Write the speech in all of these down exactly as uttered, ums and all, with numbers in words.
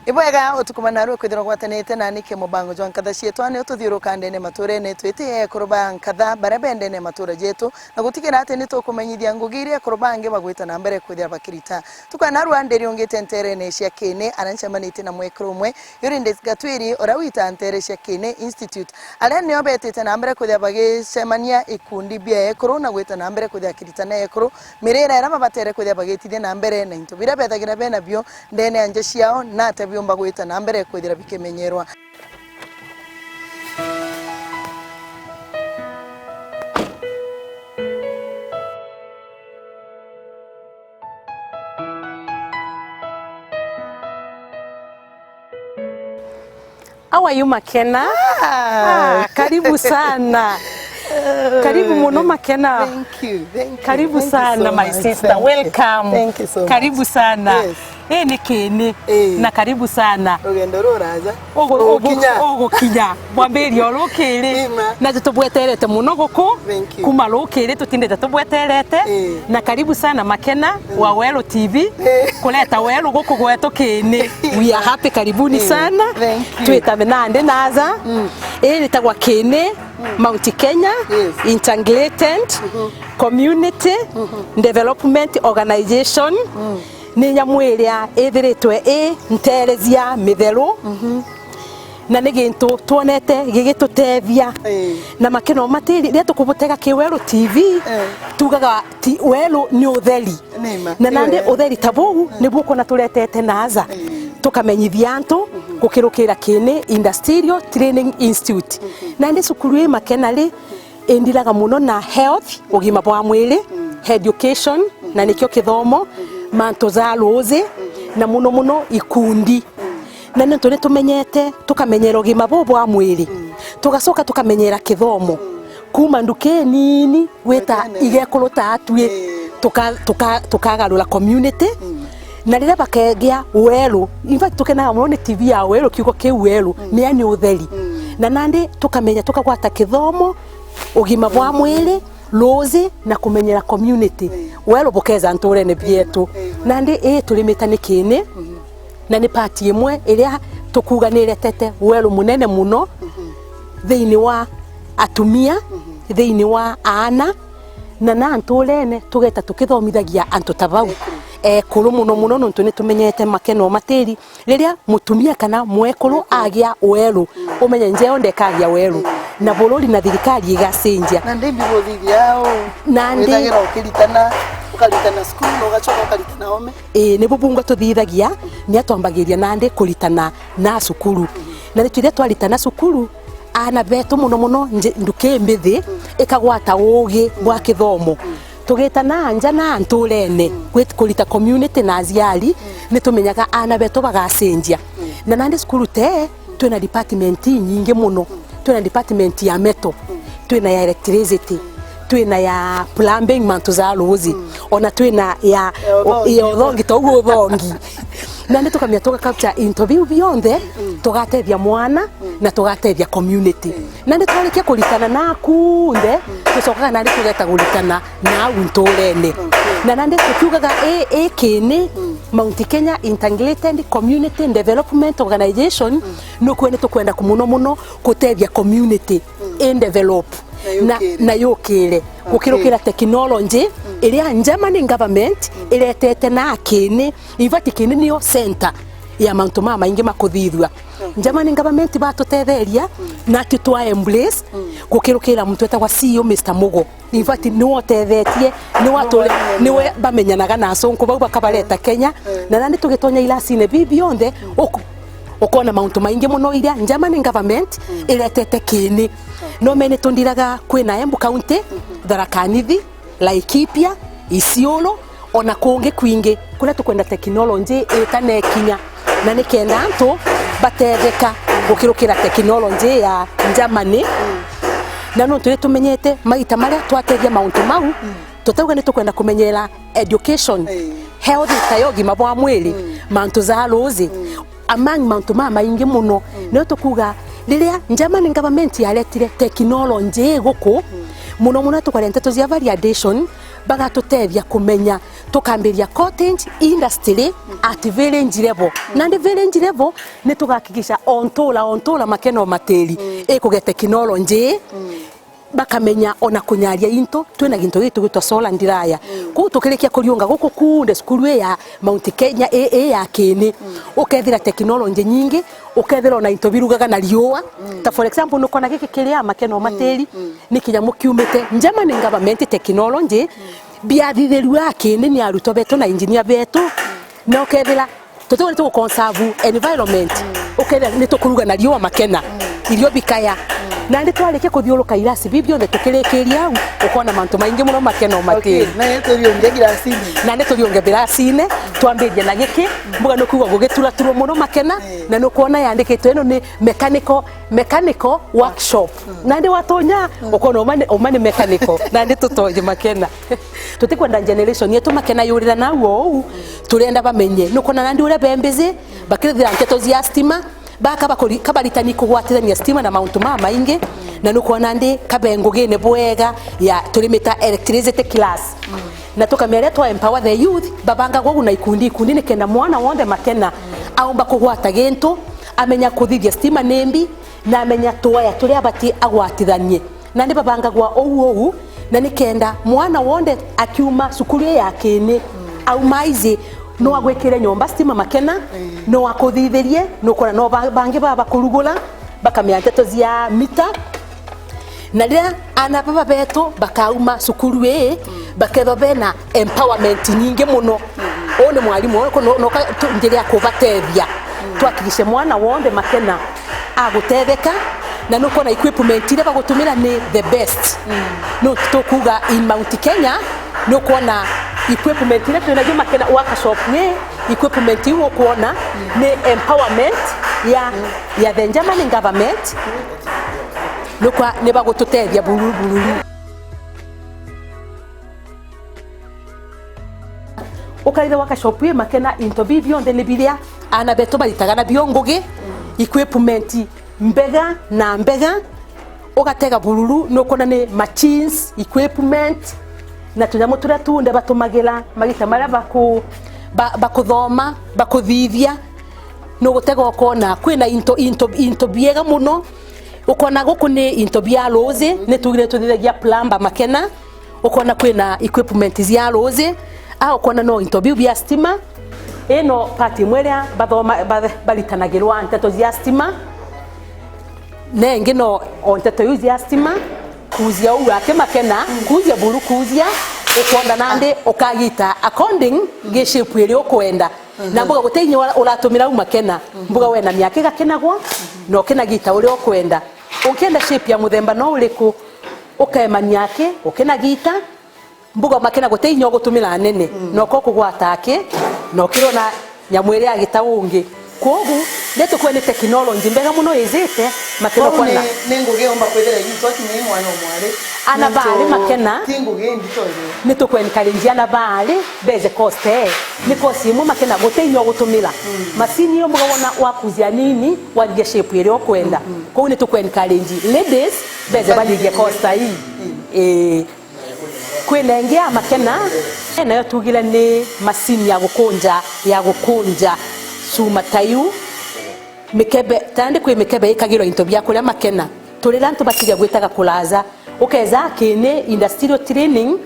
Ni bwega utuku manarua kwithirwa gwatanite na niki mubango jwa nkatha cietu, ni ututhiuruka ndene maturene twiti ekuru ba nkatha baria bendene matura jetu, na gutigira ati ni tukumenyithia ngugi iria ekuru bangi bagwita na mbere kwithira bakirita. Tukanarua ndiriungite nterene cia Kiini, aria ncemanitie na mwekuru umwe, Eurydice Gatwiri, uria wita ntere cia Kiini Institute, aria nio betite na mbere kwithira bagicemania ikundi bia ekuru na gwita na mbere kwithira kiritana ekuru mirira iria babatere kwithira bagitithia na mbere na into biria bethagira benabio ndene ya nja ciao, na atia biumba gwita na mbere kwithira bikimenyerwa. How are you, Makena? Ah. Ah, karibu sana. Karibu muno, Makena. Thank you, thank you. Karibu sana, my sister. Thank you. Welcome. Thank you so much. Karibu sana. Yes. Ii ni Kiini. Ii. Na karibu sana. Rugendo ruraja. Ugu-, ugu-, ugukinya. Ugukinya. Mwambiria o rukiri. Ima. Na tutubweterete muno guku. Thank you. Kuma rukiri tutindite tubweterete. Ii. Na karibu sana, Makena, mm, wa Weru T V. Ii. Kureta Weru guku gwetu Kiini. We are happy, karibuni sana. Ii. Thank you. Twitabe nandi naja. Mm. Ii itagwa Kiini. Mount Kenya, yes, Integrated, mhm, Community, mhm, Development Organization, mm, ni nyamu iria ithiritwe i ntere cia mitheru, mhm, na ni gintu twonete gigitutethia. Eh. Na Makena o Matiri, riria tukubutega ki Weru T V, eh, tugaga ti, Weru ni utheri. Ni ma. Na nandi, eh, utheri ta buu, mm, nibuo ukwona turetete naja, eh, tukamenyithia antu, mhm, gukirukira Kiini Industrial Training Institute. Mhm. Nandi cukuru ii, Makena ri, indiraga muno na health, ugima bwa mwiri, mm, education, mm, na nikio kithomo, mm, mantu ja ruuji, mm, na muno muno ikundi. Mm. Na niuntu ni tumenyete, tukamenyera ugima buu bwa mwiri, mm, tugacoka tukamenyera kithomo. Mm. Kuuma nduka inini gwita, wetene, igekuru ta atui, eh, tuka-, tuka-, tukagarura community. Mm. Na riria bakegia Weru, in fact, tukenaga muno ni T V ya Weru, kiugo kiu Weru, mm, ni yani utheri. Mm. Na nandi tukamenya, tukagwata kithomo, ugima bwa, mm, mwiri, ruuji, na kumenyera community. Mm. Weru bukeja nturene bietu. Mm. Nandi ii turimita ni Kiini, mm, na ni part imwe iria tukuuga ni iretete Weru munene muno, mhm, thiini wa atumia, mhm, thiini wa aana, na na nturene tugeta tukithomithagia antu ta bau. Ekuru. Ekuru muno muno, nontu ni tumenyete Makena o Matiri, riria mutumia kana mwekuru, ekuru, agia Weru, mm, umenye nja iyo ndekagia Weru. Mm. Na bururi na thirikari igacenjia. Nandi mbi buthithia au? Nandi withagira ukiritana, ukaritana cukuru, na ugacoka ukaritana ome? Ii, ni bubungwa tuthithagia, ni atwambagiria nandi kuritana na cukuru. Na ritu riria twaritana cukuru, aana betu muno muno nje-, nduki mbithi, mm, ikagwata uugi bwa kithomo. Mm. Tugitana nja na nturene, mm, gwit-, kurita community na aciari, mm, ni tumenyaga aana betu bagacenjia. Mm. Na nandi cukuru te, twina department inyingi muno. Mm. Twina department ya metal, mm, twina ya electricity, mm, twina ya plumbing, mantu ja ruuji, mm, ona twina ya, ya uthongi, ya uthongi, taugu uthongi. Nandi tukamenya tuga capture into biu bionthe, mm, tugatethia mwana, mm, na tugatethia community. Mm. Nandi twarikia kuritana na kunthe, mm, tucokaga nandi tugeta kuritana nau nturene. Okay. Na nandi tukiugaga i, i Kiini, mm, Mount Kenya Integrated Community Development Organization, mm, nukuo ni tukwenda ku-, muno muno gutethia community, mm, i develop na, na yukire, na yukire, okay, gukirukira technology, mm, iria Germany government, mm, iretete na Kiini. In fact, Kiini niyo center ya mantu mamaingi makuthithua. Okay. Germany government batutetheria, mm, na ati twa embrace, mm, gukirukira muntu etagwa C E O, Mister Mugo. In fact, niwe utethetie, niwe aturi-, niwe bamenyanaga na acunku bau bakabareta Kenya. Eh. Na nandi tugitonya iracine biu bionthe, mm, uku-, ukona mauntu maingi muno iria Germany government, mm, iretete Kiini. Okay. No mene tundiraga kwina Embu County, mhm, Tharaka Nithi, Laikipia, Isiolo, ona kungi kwingi kuria tukwenda technology itanekinya, na nikenda antu batetheka gukirukira technology ya Germany. Na nontu ni tumenyete maita maria twatethia mauntu mau, tutauga ni tukwenda kumenyera education, eh, health, ta ya ugima bwa mwiri, mm, mantu ja ruuji, mm, among mauntu mamaingi muno. Mm. Nio tukuga, riria German government yaretire technology ii guku, mm, muno muno tukwaria nteto cia validation, bagatutethia kumenya Tukambiria cottage industry at village level. Nandi village level ni tugakikisha o ntura, o ntura Makena o Matiri ikugia technology. Bakamenya ona kunyaria into, twina gintu giki tugwitwa solar ndiraya. Kuu tukirikia kuriunga guku kunthe cukuru ii ya Mount Kenya, ii, ii ya Kiini, ukethira technology nyingi, ukethira ona into birugaga na riua. Ta for example, nukona giki kiria Makena o Matiri, ni kinyamu kiumite German government technology, biathithirua Kiini ni arutwo betu na engineer betu, na ukethira tutigwe ni tuguconserve environment, ukethira ni tukuruga na riua Makena, irio bikaya. Nandi twarikia kuthiuruka irasi biu bionthe tukirikiria au, ukona mantu maingi muno Makena o Matiri. Okay, na ni turiunge girasini. Na ni turiunge birasine, twambirie na giki, mbuga ni kuuga gugituraturwo muno Makena, na ni ukwona yandikitwe ino ni mechanical, mechanical workshop. Nandi watonya, ukona uma ni, uma ni mechanical, nandi tutonye Makena. Tutikwenda generation yetu Makena yurira nau o uu, turenda bamenye. Nukona nandi uria bembizi, bakirithira nteto cia stima, baka bakuri-, kabaritani kugwatithania stima na mauntu mamaingi, na nukona ndi kabe ngugine bwega ya turimita electricity class. Na tukamenya riria twa empower the youth, babangagwa ugu na ikundi, ikundi, nikenda mwana wonthe Makena aumba kugwata gintu, amenya kuthithia stima ni mbi, na amenya tuwaya turia abati agwatithanie. Nandi babangagwa uu uu, na nikenda mwana wonthe akiuma cukuru ii ya Kiini, auma aiji, no agwikire nyomba stima Makena, no akuthithirie, nukona no ba-, bangi baba kurugura, bakamenya nteto cia mita. Na riria ana baba betu bakauma cukuru ii, bakethwa bena empowerment nyingi muno. Uu ni mwarimu, uu no, no ka-, tu-, njira ya kubatethia. Twakikishe mwana wonthe Makena agutetheka, na nukwona equipment iria bagutumira ni the best. No tukuuga in Mount Kenya, nukwona equipment iria twinayo Makena workshop ni equipment iu ukwona ni empowerment ya, ya the German government. Nukwa, ni bagututethia bururu bururu. Ukaithe workshop ii Makena, into biu bionthe ni biria ana betu baritaga nabio ngugi, equipment mbega na mbega. Ugatega bururu, nukwona ni machines, equipment, na tunyamu turia tunthe batumagira magita maria baku-, ba-, bakuthoma, bakuthithia. Nugutega ukona kwina into, into, into biega muno. Ukona guku ni into bia ruuji, ni tuugire tuthithagia plumber Makena. Ukona kwina equipment cia ruuji, a ukona no into biu bia stima. Ino part imwe iria bathoma, ba-, baritanagirwa nteto cia stima. Na ingi no o nteto iu cia stima, kuuzia uu aki Makena, kuuzia buru, kuuzia, ukwonda nandi ukagita according gi shape iria ukwenda. Na mbuga guti inya ura-, uratumira uu Makena. Mbuga wena miaka igakinagwa, na ukinagita uria ukwenda. Ukienda shape ya muthemba no uriku, ukemania aki, ukinagita, mbuga Makena guti inya ugutumira nene, na uko kugwata aki, na ukirwa na nyamu iria agita ungi. Kwogu, ni tukwona ni technology mbega muno ijite, Makena. Kwou ukona ni, ni ngugi yomba kwithira igitwa kinya i mwana o mwari. Ana baari Makena, ti ngugi indito iri. Ni tuku encourage ana baari beje course, eh, ni course imwe Makena guti inya ugutumira. Macini iyo mbuga wona wakuzia nini, wathithia shape iria ukwenda. Kwou ni tuku encourage ladies beje bathithie course ta ii. Ii. Kwina ingi ya Makena, nayo tuugire ni macini ya gukunja, ya gukunja cuma ta iu. Mikebe, tandi kwi mikebe ikagirwa into bia kuria Makena. Turira antu batiga gwitaga kuraja. Ukeja Kiini industrial training,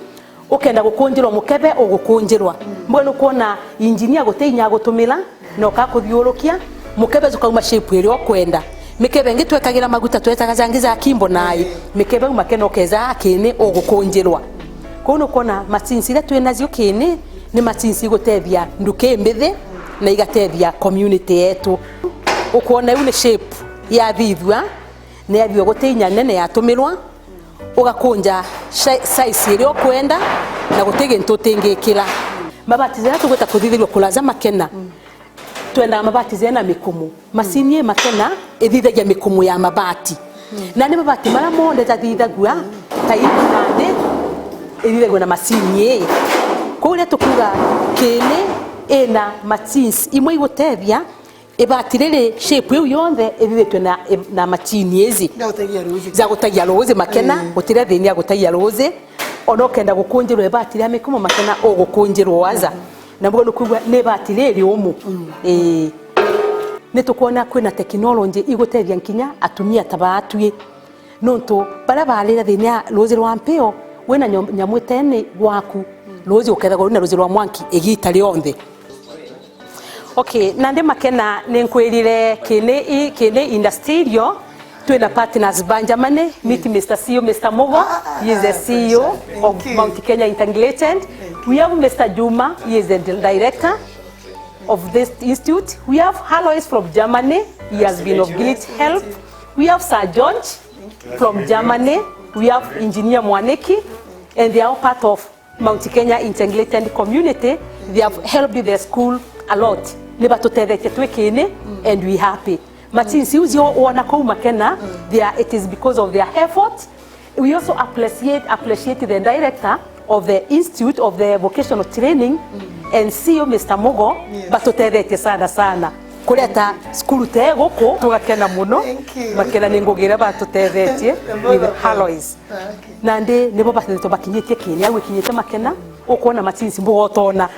ukenda gukunjirwa mukebe, ugukunjirwa. Mbuga nukwona engineer guti inya agutumira, na ukakuthiurukia, mukebe jukauma shape iria ukwenda. Mikebe ingi twekagira maguta twetaga jangi ja kimbo nai, mikebe iu Makena ukeja Kiini ugukunjirwa. Kwou nukwona machines iria twinacio Kiini ni machines igutethia nduka imbithi na igatethia community yetu. Ukwona iu ni shape yathithua, ni yathithua guti inya nene yatumirwa, ugakunja shi-, size iria ukwenda, na guti gintu utingikira. Mabati jaria tugwita kuthithirua kuraja Makena, twendaga mabati jena mikumu. Macini ii Makena ithithagia mikumu ya mabati. Na ni mabati maria monthe jathithagua ta ii nandi ithithagua na macini ii. Kwou riria tukuuga Kiini ina machines imwe igutethia, ibati riri shape iu yonthe ithithitue na, na machine iji. Ya gutagia ruuji. Ja gutagia ruuji Makena, mm, gutiri thina ya gutagia ruuji. Ona ukenda gukunjirwa ibati ria mikomo Makena, ugukunjirwa waza. Na mbuga nukwigua ni ibati riri umu. Ii. Ni tukwona kwina technology igutethia nkinya atumia ta baatwi. Nontu baria barira thiini ya ruuji rwa mpio, wina nyom-, nyamu iteni gwaku, ruuji ukethagwa wina ruuji rwa mwanki igita rionthe. Okay, nandi Makena ni nkwirire kini i-, kini industrial, twina partners ba Germany, meet Mister C E O, Mister Mugo, he is the C E O of Mount Kenya Integrated. We have Mister Juma, he is the di-, director of this institute. We have Alois from Germany, he has been of great help. We have Sir George from Germany, we have Engineer Mwaniki, and they are all part of Mount Kenya Integrated Community. They have helped the school a lot. Ni batutethetie twi kini, and we happy. Machines iu cio wona kuu Makena, they are, it is because of their effort. We also appreciate, appreciate the director of the Institute of the Vocational Training and C E O, Mister Mugo, batutethetie sana sana kureta cukuru te guku, tugakena muno. Makena ni ngugi iria batutethetie with Alois. Nandi nibo bathetwe bakinyitie kini, au ikinyite Makena, ukwona machines mbuga utona.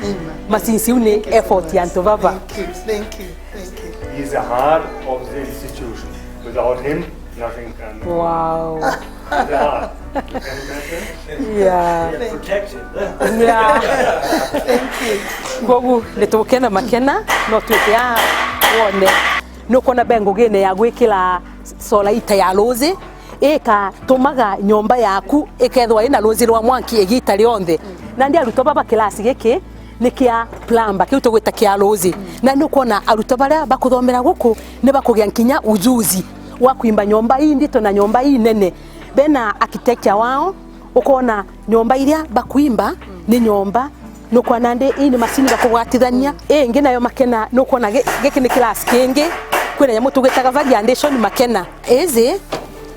Machines iu ni effort ya antu baba. Thank you, thank you, thank you. He is the heart of the institution. Without him, nothing can. Wow. He's the heart. You can imagine? Yeah. We are protected. Yeah. Thank you. Kogu ni tukena Makena, no twite a wone. Nukwona be ngugine ya gwikira solar ita ya ruuji, ikatumaga nyomba yaku ikethwa ina ruuji rwa mwanki igita rionthe. Nandi arutwa baba kirasi giki ni kia plumber, kiu tugwita kia ruuji. Na nukwona arutwa baria bakuthomera guku ni bakugia nkinya ujuzi wa kwimba nyomba indito na nyomba inene. Bena architecture wao, ukoona nyomba iria bakwimba ni nyomba, nukwona nandi ii ni macini bakugwatithania. Ii ingi nayo Makena, nukwona gi-, giki ni class kingi, kwina nyamu tugitaga value addition Makena. Iji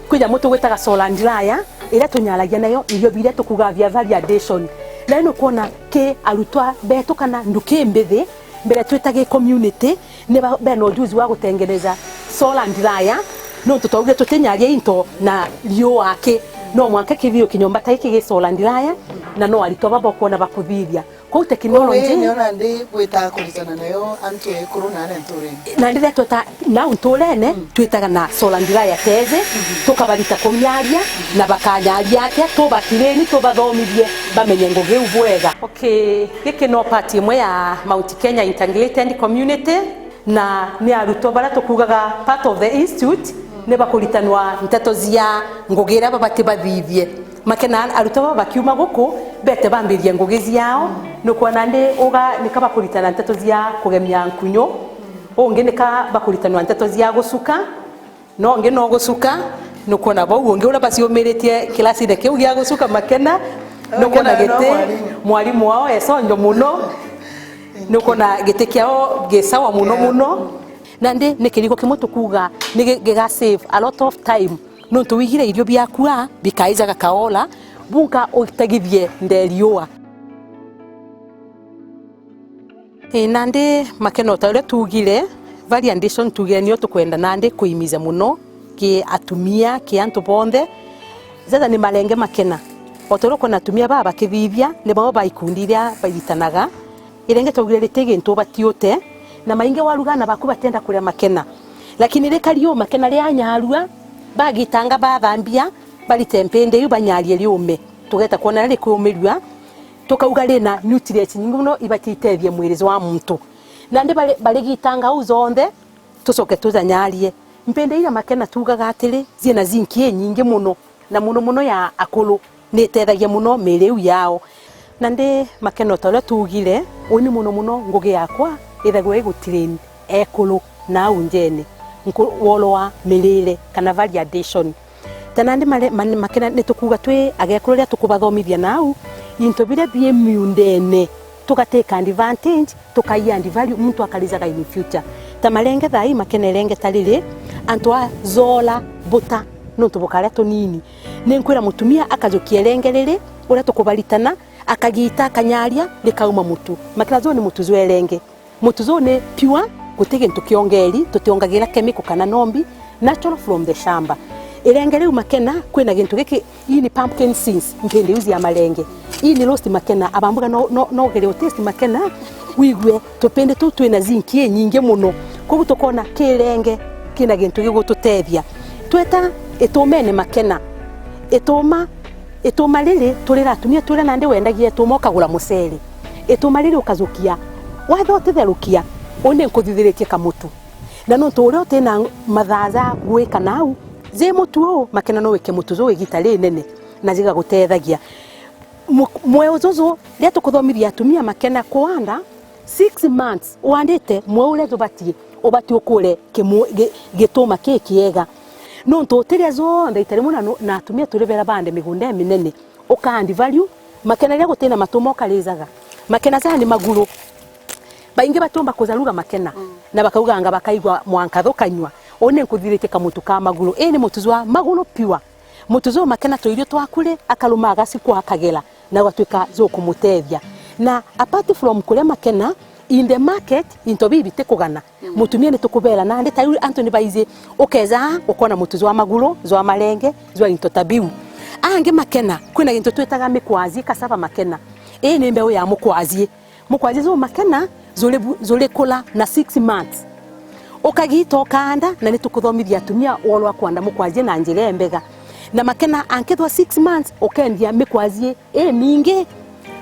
kwi nyamu tugitaga solar dryer, iria tunyaragia nayo irio biria tukugaga bia value addition. Nayo nukwona ki arutwa betu kana nduki mbithi, mbere twita gi community, ni ba-, bena ujuzi wa gutengeneza solar dryer, nontu twaugire tutinyaria into na riua aki. No mwanka kithio kinyomba ta giki gi solar dryer, na no aritwa baba ukwona bakuthithia. Kwou technology. Wi niona ndi gwita kuritana nayo antu ekuru na aria nturene. Na riria tweta nau nturene, twitaga na solar dryer tezi, tukabarita kunyaria, na bakanyaria atia, tubatireni, tubathomithie, bamenye ngugi iu bwega. Okay, giki no part imwe ya Mount Kenya Integrated Community, na ni arutwo baria tukugaga part of the institute, ni bakuritanwa nteto cia ngugi iria babati bathithie. Makena arutwo baba bakiuma guku, bete bambirie ngugi ciao, nukwona ndi uga nika bakuritana nteto cia kugemia nkunyu, ungi nika bakuritanwa nteto cia gucuka, no ungi no gucuka, nukwona bau ungi uria baciumiritie kirasine kiu gia gucuka Makena, nukwona giti mwarimu wao econjo muno, nukwona giti kiao gisawa muno muno. Nandi ni kiriko kimwe tukuga ni gi-, giga save a lot of time, nontu wigire irio biakua bikaijaga kaola, bunka utegithie nderiua. Ii, nandi Makena o ta uria tuugire, value addition tuugire nio tukwenda nandi kuimiza muno ki atumia, ki antu bonthe. Jaja ni marenge Makena. O ta uria ukwona atumia baa bakithithia, ni bamwe ba ikundi iria bairitanaga. Irenge twaugire riti gintu ubati ute, na maingi waruga na baku batienda kuria Makena. Lakini rikari uu Makena rianyarua, bagitanga bathambia, barite mpindi iu banyarie riume. Tugeta kwona riria rikuumirua, tukauga rina nutrients nyingi muno ibati itethie mwiri jwa muntu. Nandi bari-, barigitanga uu jonthe, tucoke tujanyarie. Mpindi iria Makena tuugaga atiri, ciina zinki inyingi muno, na muno muno ya akuru, ni itethagia muno miiri iu yao. Nandi Makena o ta uria tuugire, uni muno muno ngugi yakwa ithagwa igutrain ekuru na au njene, nku-, wolo wa mirire kana value addition. Ta nandi mare-, man-, Makena ni tukuuga twi agekuru riria tukubathomithia nau, into biria bii miundene, tuga take advantage, tukai add value, muntu akarijaga in future. Ta marenge thaa ii Makena irenge ta riri, antu a jola buta, nontu bukaria tunini. Ni nkwira mutumia akajukia irenge riri, uria tukubaritana, akagita, akanyaria, rikauma mutu. Makena juu ni mutu jwa irenge. Mutu juu ni pure, guti gintu kiongeri, tutiongagira chemical kana nombi, natural from the shamba. Irenge riu makena, kwina gintu giki, ii ni pumpkin seeds, mpindi iu cia marenge. Ii ni roast makena, abambuga no, no, no gere utaste makena, wigue tupindi tuu twina zinc inyingi muno. Koguo tukona kirenge kina gintu gigututethia. Tweta itumene makena. Ituma, ituma riri turira atumia turia nandi wendagia ituma ukagura mucere. Ituma riri ukajukia. Watha utitherukia, uni nkuthithiritie kamutu. Na nontu uria utina mathaa ja gwika nau, ji mutu uu, makena no wike mutu juu igita rinene, na jigagutethagia. Mu-, mweu juju, riria tukuthomithia atumia makena kuanda, six months, wandite mweu uria jubatie, ubati ukure kimu-, gi-, gituma ki kiega. Nontu utiria jonthe ita rimwe na nu-, na atumia turibera bande migunda iminene. Ukaandi value, makena riria gutina matuma ukarijaga. Makena jaa ni maguru. Baingi batumba kujaruga makena, na bakauganga bakaigua mwanka thukanyua. Uni nkuthiritie kamutu ka maguru. Ii ni mutu jwa maguru pure. Mutu juu makena twirio twaku ri, akaruma agacikwa akagera, na ugatwika jukumutethia. Na apart from kuria makena, in the market, into biu bitikugana. Mutumia ni tukubera nandi, ta riu antu ni baiji, ukeja aa, ukona mutu jwa maguru, jwa marenge, jwa into ta biu. Angi makena, kwina gintu twitaga mikwaji, cassava makena. Ii ni mbeu ya mukwaji. Mukwaji juu makena, juri bu-, jurikura na six months. Ukagita ukaanda, na ni tukuthomithia atumia uoro wa kuanda mukwaji na njira imbega. Na makena ankethwa six months, ukendia mikwaji imingi.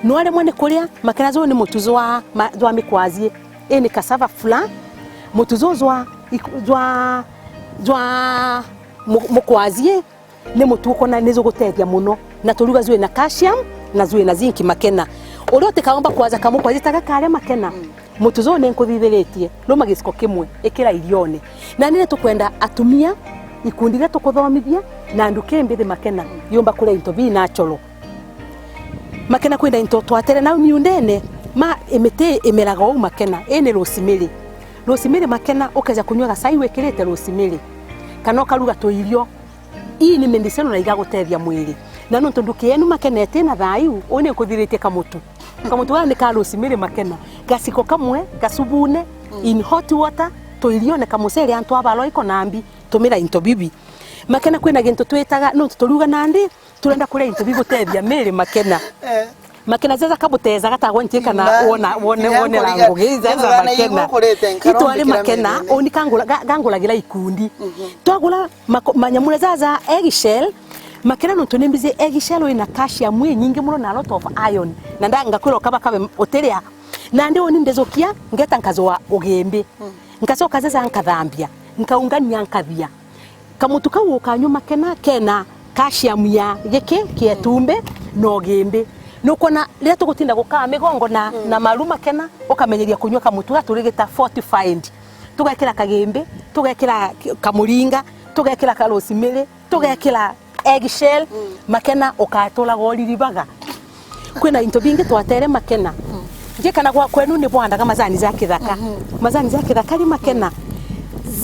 Nwaremwa ni kuria, makena juu ni mutu jwa, ma-, jwa mikwaji. Ii ni cassava flour, mutu juu jwa, iku-, jwa, jwa mu-, mukwaji, ni mutu ukona ni jugutethia muno. Na turuga jwi na calcium, na jwi na zinc makena. Uria utikaumba kwaja kamukwaji ta gaka karia makena, mutu juu ni nkuthithiritie, ruma giciko kimwe, ikira irione. Na ni tukwenda atumia, ikundi iria tukuthomithia, na nduki mbithi makena, yumba kuria into bi natural. Makena kwina into twatere nau miundene, ma imiti imeraga uu makena, ii ni rosemary. Rosemary makena, ukeja kunyua gacai wikirite rosemary, kana ukaruga tuirio. Ii ni medicine na igagutethia mwiri. Na nontu nduki yenu makena itina thayu, uu ni nkuthiritie kamutu. Kamutu gaka ni ka rosemary makena. Gaciko kamwe, gacubune, in hot water, tuirione kamucere antu aba Royco na mbi, tumira into bibi. Makena kwina gintu twitaga, nontu turiuga nandi, turenda kuria into bigutethia miri makena. Eh. Makena jaja kabuteza gatagwa nti kana wona, wone, wonera ngugi, jaja makena. Itwari makena, uni kangura-, ga-, ganguragira ikundi. Twagura mako-, manyamura jaja eggshell, makena nontu ni mbiji eggshell wina calcium inyingi muno na a lot of iron. Na nda-, ngakwira ukaba kabe utiria. Nandi uni ndijukia, ngeta nkajua ugimbi. Nkacoka jaja nkathambia, nkaungania nkathia. Kamutu kau ukanyua makena kena calcium ya giki kietumbi na ugimbi. Nukwona riria tugutinda gukaa migongo na, na maru makena, ukamenyeria kunyua kamutu ga turigita fortified. Tugekira kagimbi, tugekira ki-, kamuringa, tugekira ka rosemary, tugekira eggshell, makena ukaturaga uriribaga. Kwina into bingi twatere makena. Nje kana gwa kwenu ni bwandaga majani ja kithaka. Majani ja kithaka ri makena.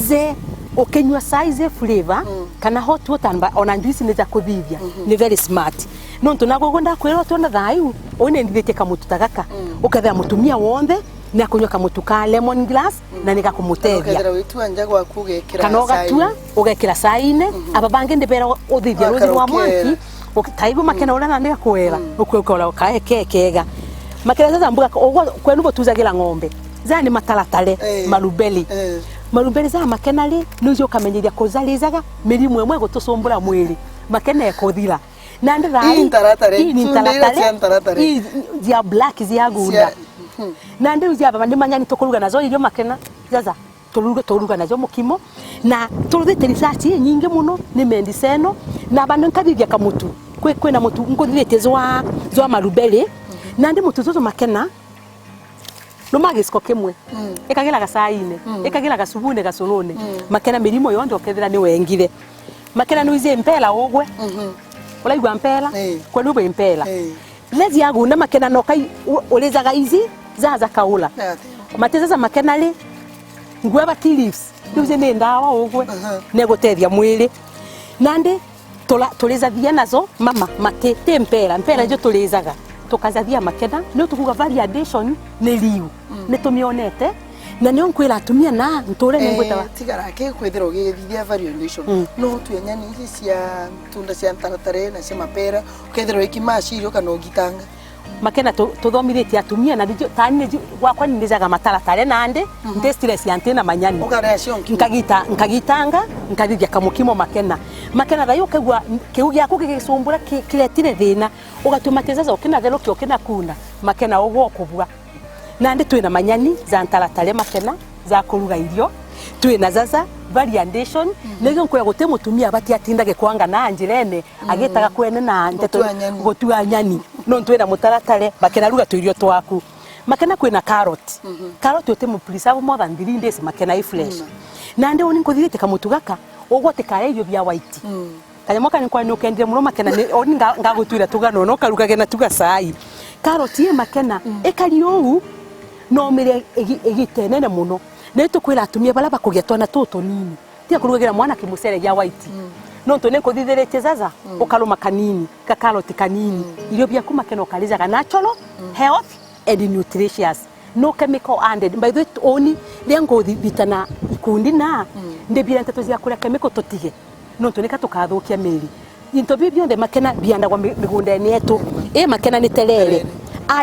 Je ukinyua chai je flavor, kana hot water, mba-, ona juice ni ja kuthithia. Ni very smart. Nontu nagwe gwe ndakwira utiona thayu, uni ndithitie kamutu ta gaka. Ukethira mutumia wonthe ni akunyua kamutu ka lemon grass, na ni gakumutethia. Ukethira witua nja gwaku ugekira. Kana ugatua, ugekira cai-ini. Aba bangi ndibera uthithia ruthi rwa mwanki, uki-, ta igwe makena uria nandi gakwera, ukwikora kae ke kega. Makena jaja mbuga, ugwa kwenu butujagira ng'ombe. Jaa ni mataratare, maruberi. Maruberi ja makena ri, ni uji ukamenyeria kujarijaga, mirimu imwe igutucumbura mwiri. Makena ekuthira. Nandi thaa ii, ii ntaratare, ii ni ntaratare, ii cia black cia gunda. Nandi riu cia baba ni manyani tukuruga najo irio makena, jaja, turuga, turuga najo mukimo. Na turugite research inyingi muno, ni mendiceno, na bando nkathithia kamutu. Kwi, kwina mutu nkuthithitie jwa, jwa maruberi. Nandi mutu juju makena, numa giciko kimwe. Ikagira gacaine, ikagira gacubune, gacurune. Makena mirimo yonthe ukethira ni wengire. Makena nuiji mpela ugwe. Uraigua mpela? Kwenu bwi mpela. Riria ciagunda makena nokai u-, urijaga iji, jaja kaula. Matijaja makena ri, nguava tea leaves. Riu ji ni ndawa ugwe. Negutethia mwiri. Nandi Tura-, turijathia najo, mama, mati, ti mpera. Mpera ijo turijaga. Tukajathia makena, ni tukuga value addition ni riu. Ni tumionete, Na nio nkwira atumia na nture ni ngwitaga. Tigara ki kwithira ugithithia value addition. Mm. No utue nyani iji cia tunda cia ntaratare na cia mapera, ukethirwa iki macirio kana ugitanga. Makena tu- tuthomithitie atumia na niju tani niju gwakwa ni ndijaga mataratare nandi ndi stress ya nti na manyani. Ukaria cio nki? Nkagita nkagitanga nkathithia kamukimo makena. Makena thayo ukegua kiu giaku gigisumbura ki- kiretire thina. Ugatuma ti sasa ukinatherukia ukinakunda makena ugwo ukubua. Nandi twina manyani ja ntaratare makena ja kuruga irio, twina jaja value addition. Nigio nkwira guti mutumia abati atindage kwanga na njirene agitaga kwene na ndeto gutua nyani nontu wina mutaratare makena ruga tuirio twaku. Makena kwina carrot. Carrot uti mu preserve more than three days makena i fresh. Nandi uni nkuthirite kamutu gaka ugwo tikae irio bia white. Kanyamu kani kwani ukendire muno makena ni oni nga- ngagutwira tugano no karugage na tuga cai. Carrot i makena ikari uu no mire igi- igite nene muno. Na itukwira atumia bara bakugia twana tutu tunini. Tia kurugagira mwana kimucere gia white. Nontu ni nkuthithiritie jaja ukaruma kanini, ka carrot kanini. Irio biaku makena ukarijaga natural, health and nutritious. No chemical added. By the way, uni ria nguthithitana ikundi na ndibira nteto cia kuria chemical tutige. Nontu nika tukathukia miri. Into biu bionthe makena biandagwa mi- migundene yetu. I makena ni terere.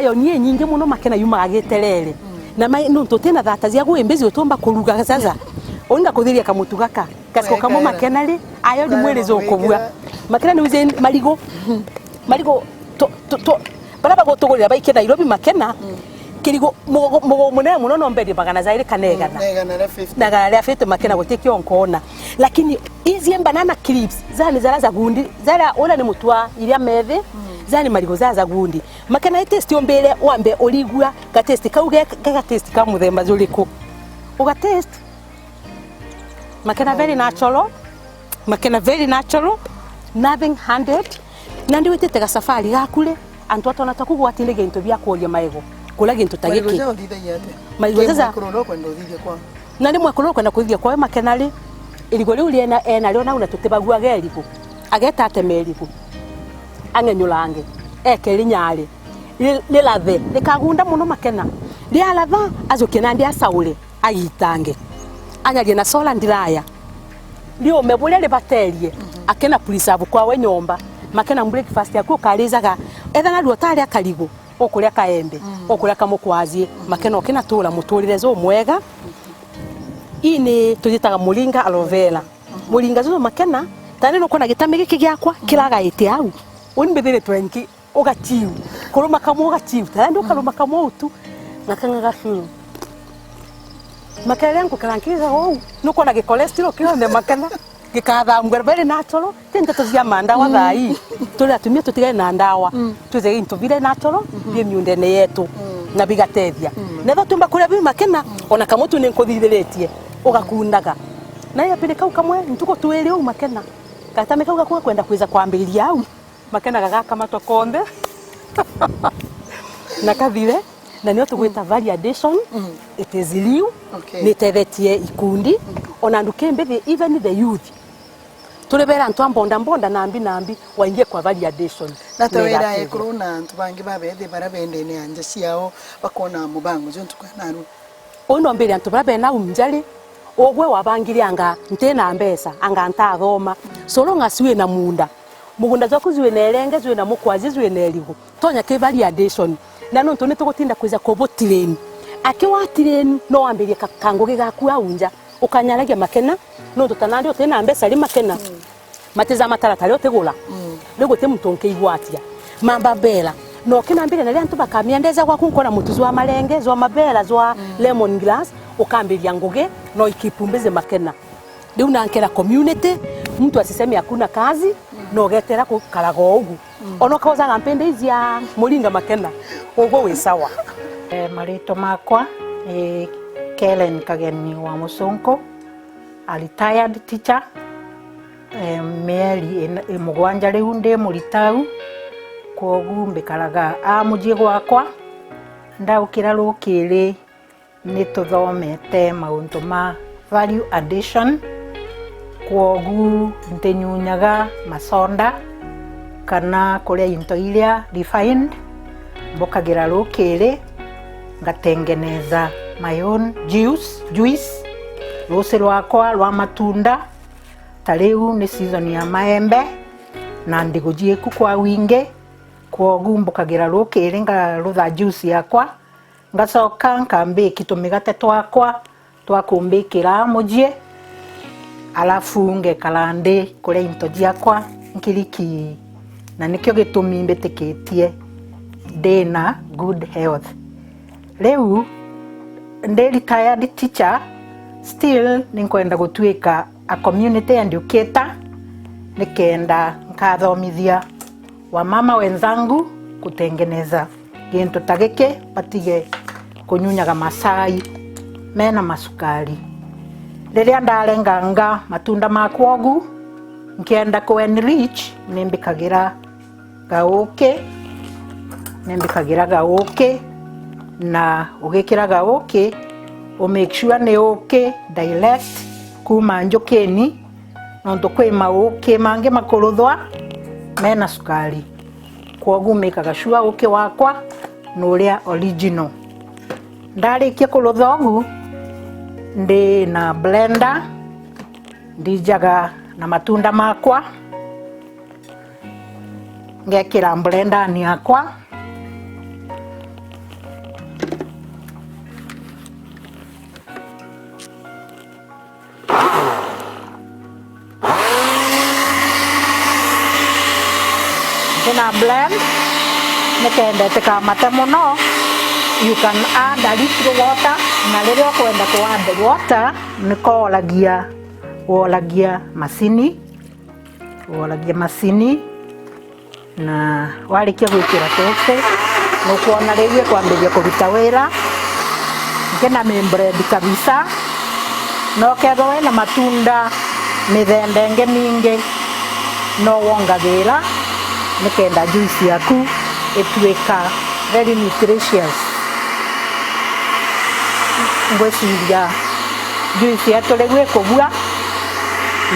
Iron i nyingi muno makena yumaga gi terere. Na mai- nontu utina thata cia gwi mbizi utumba kuruga sasa. Uni ngakuthiria kamutu gaka. Kasiko kamwe makena ri, iron mwiri jukubua. Makena ni uje marigo. Marigo to- to- to- Bara bagutugurira baike Nairobi makena, kirigo mugo mugo munene muno no mbendie magana jairi kana igana. Na igana ria fifty. Na igana ria fifty makena gutikio nkona. Lakini izi banana clips, jani jara jagundi, jara ura ni mutua iria methi, jani marigo jara jagundi. Makena i taste umbire wambe urigua ga taste kau ge ga taste ka muthemba juriku. Uga taste. Makena very natural. Makena very natural. Nothing handed. Nandi witite ga safari gaku ri, antu atwana taku gwatinde gintu bia kuria maigo. Kula gintu ta giki. Maigo jaja uthithagia atia? Maigo jaja. Mwekuru uria ukwenda uthithia kwao. Nandi mwekuru ukwenda kuthithia kwao makena ri, irigo riu riena ena rio nau na tutibagua ge irigo. Ageta ateme irigo. Ang'enyurange. Eke rinyari. Ri- Rilathe. Rikagunda muno makena. Rialatha, ajukie nandi asaure. Agitange. Anyarie na sola ndiraya. Riume buria ribaterie, akena preserve kwawe nyomba. Makena breakfast yaku ukarijaga. Etha narua utaria karigu, ukuria kaembe, ukuria kamukwaji. Makena ukina tura muturire jumwega. Ii ni tujitaga muringa aloe vera. Muringa juju makena, tani nukwona gitami giki giakwa kiragaite au. Uni mbithiritwe nki ugachiu. Kuruma kamwe ugachiu. Tayari ukaruma kamwe utu. Na kang'aga fiu. Makena ngukara nkiga uu. Nukwona gicholesterol kionthe makena. Gikathambua very natural. Ti nteto cia mandawa thaa ii. Turi atumia tutigane na ndawa. Twije into bire natural, bie miundene yetu. Na bigatethia. Netho tumba kuria biu makena, ona kamwe tu ni nkuthithiritie. Ugakundaga. Na ya pili kau kamwe, ntuku twiri uu makena. Gatami kau gakwa kwenda kwija kwambiriria au. Makena gagakamatwa konthe na kathire, na nio tugwita value addition, it is real. Okay. Nitethetie ikundi, ona andu kimbithi, even the youth. Turi bera antu a mbonda mbonda na mbi na mbi waingie kwa value addition. Na ta wira ekuru na antu bangi babethi bara bendene anja ciao bakona mubango juu ntuku ya narua. Uu no mbire antu bara bena umjari, ugwe wabangire anga ntina mbeca, anga ntathoma. So long as wina munda, mugunda jwaku jwina irenge, jwina mukwaji, jwina irigu, tonya ki value addition. Na nontu ni tugutinda kwija kubutireni. Aki watireni, no wambirie ka- kangugi gaku au nja, ukanyaragia makena, nontu ta nandi utina mbeca ri makena. Matiza mataratara utigura. Riu guti muntu unkiigwatia. Mamba mbera. No kinambire na ria antu bakamia ndeza gwaku nkona mutu jwa marenge, jwa mabera, jwa lemon grass, ukambiria ngugi, no ikipu mbizi makena. Riu nankera community, mtu asiseme hakuna kazi, no ugetera gukaraga o ugu. Ona ukaujaga mpindi iji ya muringa makena, ugwe wi sawa. Eh, maritwa makwa ni Kellen Kageni wa Musunku, a retired teacher. Eh, mieri ina- i mugwanja riu ndi muritau, kwogu mbikaraga a mucii gwakwa. Ndaukira rukiri ni tuthomete mauntu ma value addition, kwogu ntinyunyaga maconda kana kuria into iria refined, mbukagira rukiri ngatengeneza my own juice, juice, ruuci rwakwa rwa matunda. Ta riu ni season ya maembe, na ndigu jiiku kwa wingi, kwogu mbukagira rukiri ngarutha juice yakwa, ngacoka nkambiki tumigate twakwa twa kumbikira mucii, alafu ngekara ndi kuria into jiakwa nkiriki, na nikio gitumi mbitikitie ndi na good health. Riu ndi retired teacher, still ninkwenda gutuika a community educator, nikenda nkathomithia wamama wenzangu kutengeneza gintu ta giki, batige kunyunyaga macai mena macukari. Riria ndarenganga matunda makwa ugu, nkienda ku enrich, nimbikagira gauki, nimbikagira gauki, na ugikira gauki, u make sure ni uki direct kuma njukini, nontu kwi mauki mangi makuruthwa mena cukari. Kwogu mikaga sure uki wakwa ni uria original. Ndarikia kurutha ugu, ndi na blender, ndijaga na matunda makwa, ngekira blendani yakwa. Ndina blend, nikenda itikamate mono. You can add a little water, na riria ukwenda ku add water, nikoragia, woragia macini, woragia macini, na warikia gwikira tuuti, nukwona riu ikwambiria kuruta wira. Nkina mi blend kabisa, na ukethirwa wina matunda mithemba ingi mingi, no wongagira nikenda juice yaku ituika very nutritious. Ngwiciria juice yetu riu ikubua,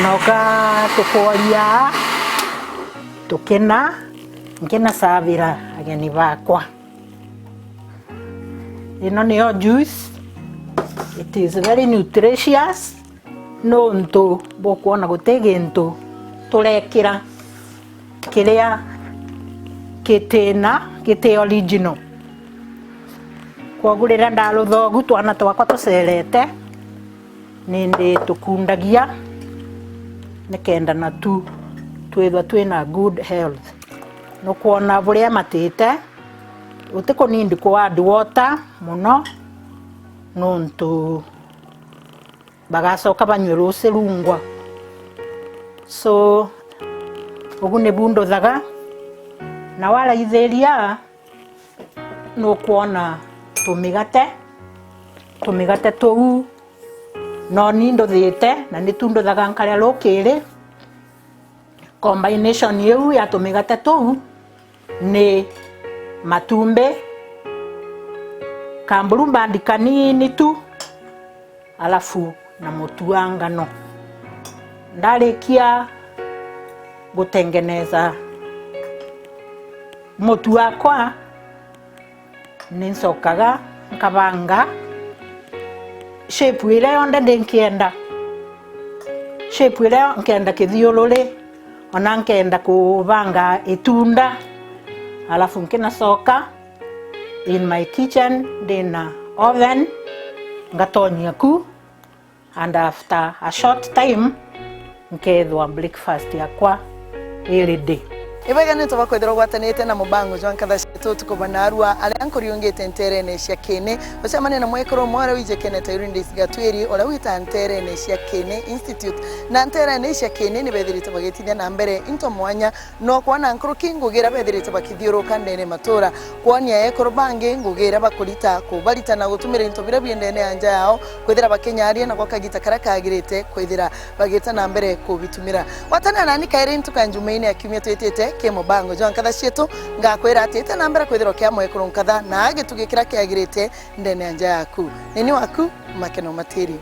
na ugatukworia tukina, nkina savira ageni bakwa. Ino niyo juice. It is very nutritious, nontu bukwona guti gintu turekira kiria kitina, giti original. Kwogu riria ndarutha ugu, twana twakwa tucerete, nindi tukundagia nikenda natu twithwa twina good health. Nukwona buria matite, utikunindi ku add water mono, nontu bagacoka banywe ruuci rungwa. So, ugu nibu nduthaga, na waraithiria, nukwona tumigate, tumigate tuu, no ni nduthite, na nitu nduthaga nkaria rukiri. Combination iu ya tumigate tuu ni matumbi, kamburumba ndi kanini tu, alafu na mutu wa ngano. Ndarikia gutengeneza mutu wakwa, ni ncokaga nkabanga shape iria yonthe ndi nkienda. Shape iria nkienda, kithiururi, ona nkienda kubanga itunda, alafu nkinacoka in my kitchen, ndina oven, ngatonyia ku, and after a short time, nkethwa breakfast yakwa i ready. Ibega ni tuba kwithirwa ugwatanite na mubango jwa nkatha cietu utuku bwa narua, aria nkuriungite nterene cia Kiini. Ucemania na mwekuru umwe uria wijikenete Eurydice Gatwiri, uria wita nterene cia Kiini Institute. Na nterene cia Kiini ni bethirite bagitithia na mbere into mwanya, no kwona nkuruki ngugi iria bethirite bakithiuruka ndene matura, kwonia ekuru bangi ngugi iria bakurita, kubarita na gutumira into biria bi ndene ya nja yao, kwithira bakinyaria na gwa kagita karia kagirite kwithira bagita na mbere kubitumira. Gwatana nani kairi ntuku ya Njumaine ya kiumia twitite ki mubango jwa nkatha cietu, ngakwira ati ita na mbere kwithirwa kia mwekuru nkatha na gitugi kiria kiagirite ndene ya nja yaku. Nini waku, Makeno Matiri.